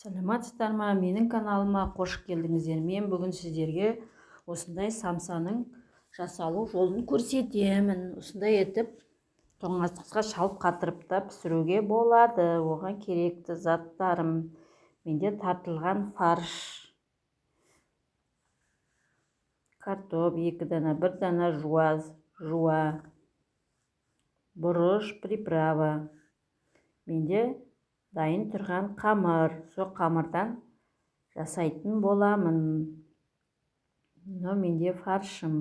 Саламатсыздар ма? Менің каналыма қош келдіңіздер. Мен бүгін сіздерге осындай самсаның жасалу жолын көрсетемін. Осындай етіп тоңазытқышқа шалып қатырып та пісіруге болады. Оған керекті заттарым: менде тартылған фарш, картоп 2 дана, 1 дана жуа, бұрыш, приправа. Менде дайын тұрған қамыр, сол қамырдан жасайтын боламын. Мынау менде фаршым.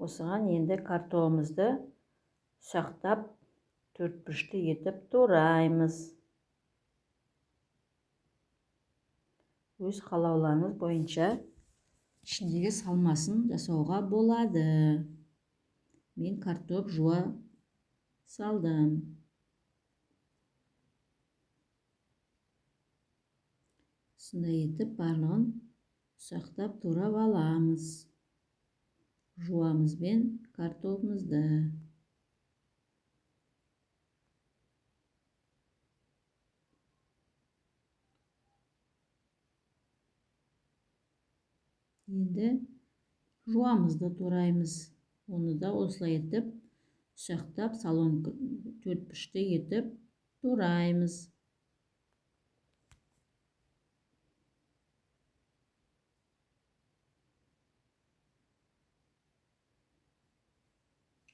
Осыған енді картобымызды ұсақтап төртбұрышты етіп тураймыз. Өз қалауларыңыз бойынша ішіндегі салмасын жасауға болады. Мен картоп жуа салдым. Осындай етіп барлығын ұсақтап турап аламыз. Жуамызбен картобымызды. Енді жуамызды тураймыз. Оны да осылай етіп ұсақтап соломка төртбұрышты етіп тураймыз.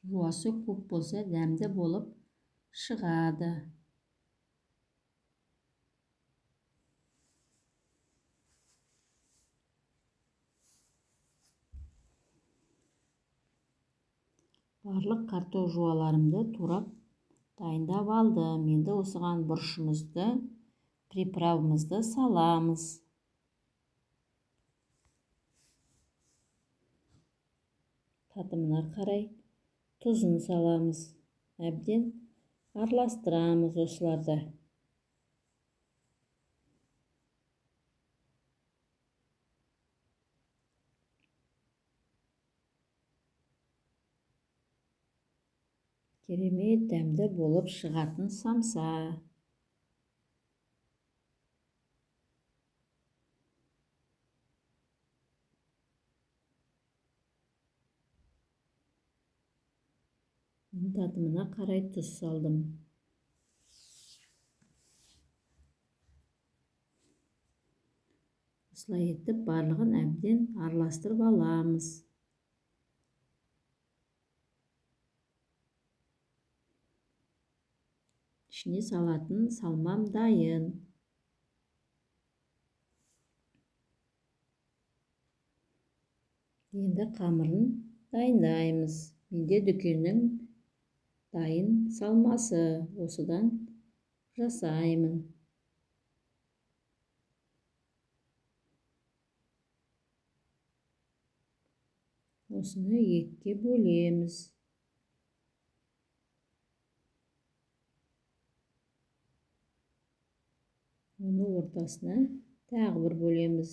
Жуасы көп болса дәмді болып шығады. Барлық картоп жуаларымды турап дайындап алдым. Енді осыған бұрышымызды, приправымызды саламыз. Татымына қарай тұзын саламыз. Әбден араластырамыз осыларды. Керемет дәмді болып шығатын самса. Татымына қарай тұз салдым. Осылай етіп барлығын әбден араластырып аламыз. Ішіне салатын салмам дайын. Енді қамырын дайындаймыз. Менде дүкеннің дайын салмасы, осыдан жасаймын. Осыны екіге бөлеміз. Оны ортасына тағы бір бөлеміз.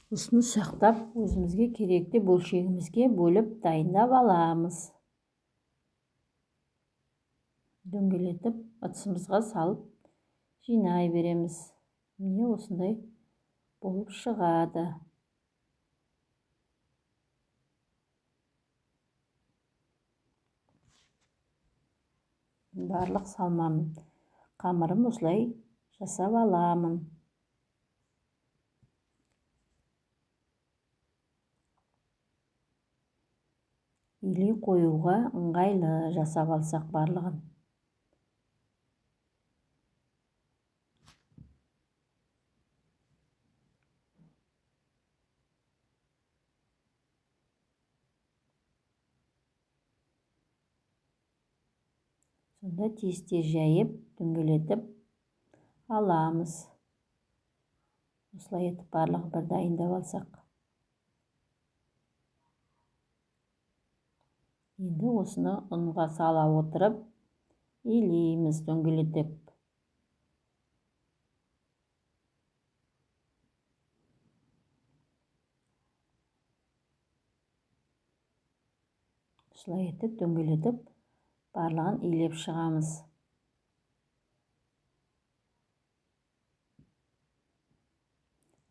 Осыны ұсақтап өзімізге керекті бөлшегімізге бөліп дайындап аламыз. Дөңгелетіп ыдысымызға салып жинай береміз. Міне осындай болып шығады. Барлық салмам, қамырым осылай жасап аламын. Илей қоюға ыңғайлы жасап алсақ барлығын. Сонда тез-тез жайып, дөңгелетіп аламыз. Осылай етіп барлығы бір дайындап алсақ. Енді осыны ұнға сала отырып, илейміз дөңгелетіп. Осылай етіп дөңгелетіп барлығын илеп шығамыз.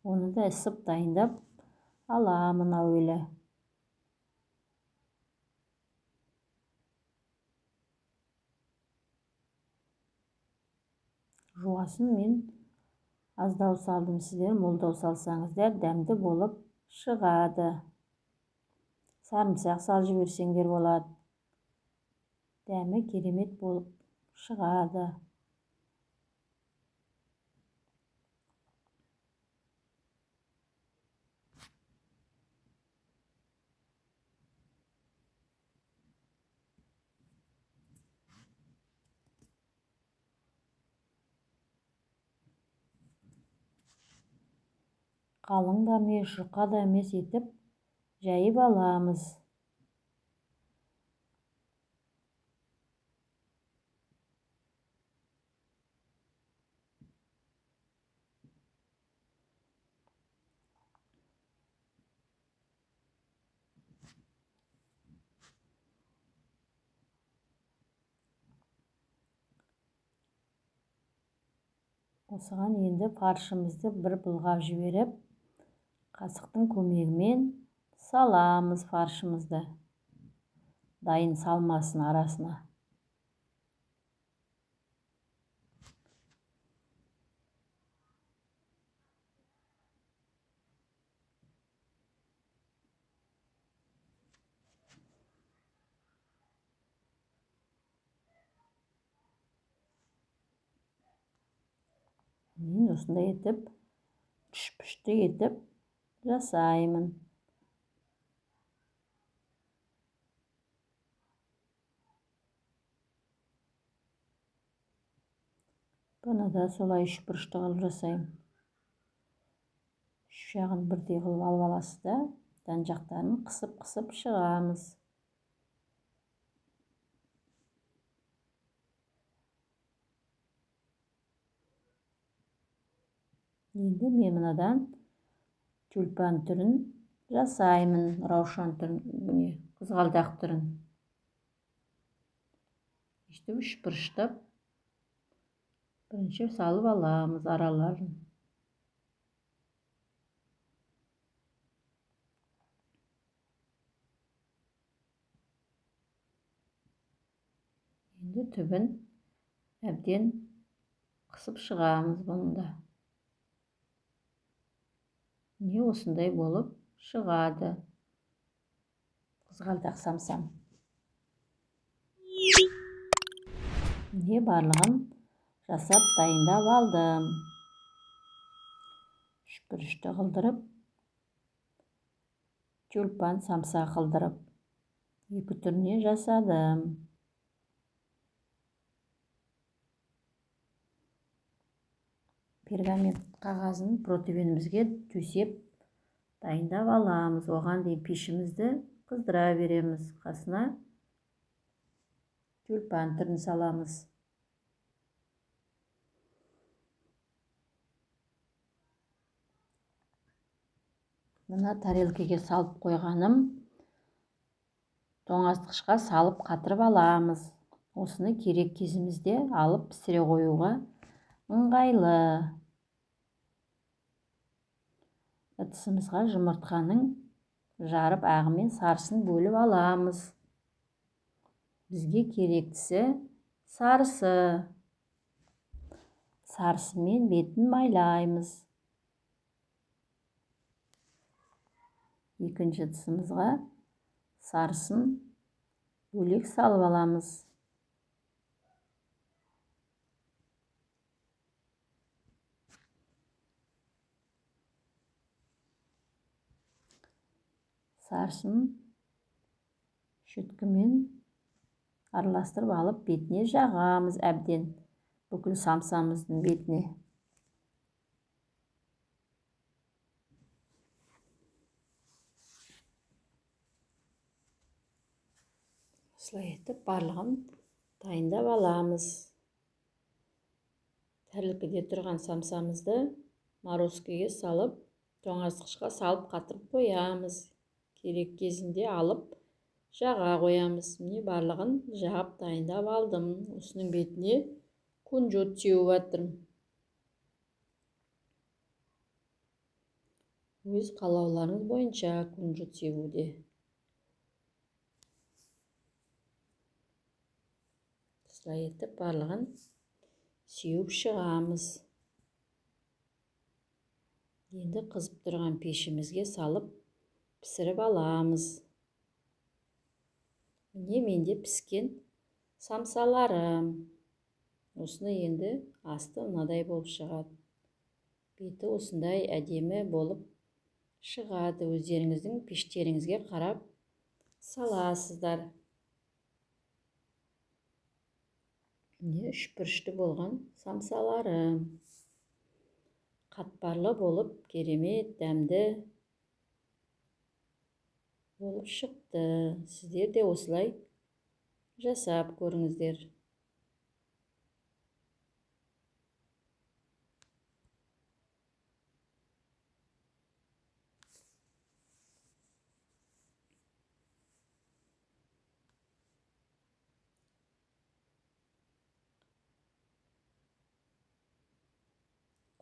Оны да ысып дайындап аламын әуелі. Жуасын мен аздау салдым, сіздер молдау салсаңыздар дәмді болып шығады. Сарымсақ салып жіберсеңдер болады. Дәмі керемет болып шығады. Қалың да емес, жұқа да емес етіп жайып аламыз. Осыған енді фаршымызды бір былғап жіберіп, қасықтың көмегімен саламыз фаршымызды. Дайын салмасын арасына. Мен осындай етіп, үшбұрышты етіп жасаймын. Бұны да солай үшбұрышты қылып жасаймын. Үш жағын бірдей қылып алып аласыз да, жан жақтарын қысып-қысып шығамыз. Енді мен мынадан тюльпан түрін жасаймын, раушан түрін, міне қызғалдақ түрін. Өйстіп үшбұрыштап бірінші салып аламыз араларын. Енді түбін әбден қысып шығамыз бұны да. Міне осындай болып шығады қызғалдақ самсам. Міне барлығын жасап дайындап алдым. Үшбұрышты қылдырып, тюльпан самса қылдырып, екі түріне жасадым. Пергамент қағазын противенімізге төсеп дайындап аламыз. Оған дейін пешімізді қыздыра береміз. Қасына тюльпан түрін саламыз. Мына тарелкеге салып қойғаным тоңазытқышқа салып қатырып аламыз. Осыны керек кезімізде алып пісіре қоюға ыңғайлы. Ыдысымызға жұмыртқаның жарып ағымен сарысын бөліп аламыз. Бізге керектісі сарысы. Сарысымен бетін майлаймыз. Екінші ыдысымызға сарысын бөлек салып аламыз. Сарысын шөткімен араластырып алып бетіне жағамыз әбден, бүкіл самсамыздың бетіне. Осылай етіп барлығын дайындап аламыз. Тәрелкеде тұрған самсамызды морозкіге салып, тоңазытқышқа салып қатырып қоямыз. Керек кезінде алып Жаға қоямыз. Міне барлығын жағып дайындап алдым. Осының бетіне кунжут сеуіп жатырмын. Өз қалауларыңыз бойынша кунжут себуде. Осылай етіп барлығын сеуіп шығамыз. Енді қызып тұрған пешімізге салып пісіріп аламыз. Міне менде піскен самсаларым. Осыны енді асты мынадай болып шығады. Беті осындай әдемі болып шығады. Өздеріңіздің пештеріңізге қарап саласыздар. Міне үшбұрышты болған самсаларым. Қатпарлы болып, керемет дәмді болып шықты. Сіздер де осылай жасап көріңіздер.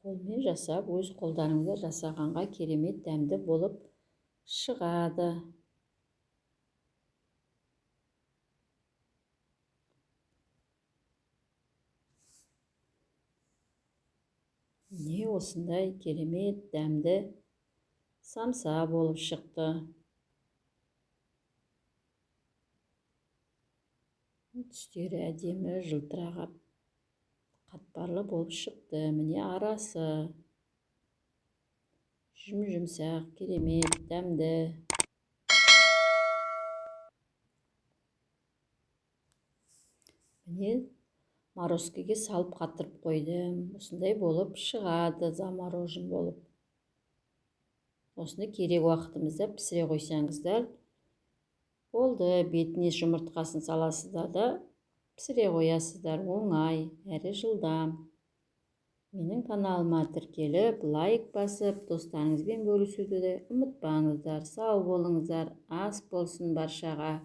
Қолмен жасап, өз қолдарыңызда жасағанға керемет дәмді болып шығады. Міне осындай керемет дәмді самса болып шықты. Түстері әдемі жылтырағап қатпарлы болып шықты. Міне арасы жұм-жұмсақ, керемет дәмді. Міне морозкіге салып қатырып қойдым. Осындай болып шығады, заморожен болып. Осыны керек уақытымызда пісіре қойсаңыздар болды. Бетіне жұмыртқасын саласыздар да пісіре қоясыздар. Оңай әрі жылдам. Менің каналыма тіркеліп, лайк басып, достарыңызбен бөлісуді де ұмытпаңыздар. Сау болыңыздар, ас болсын баршаға.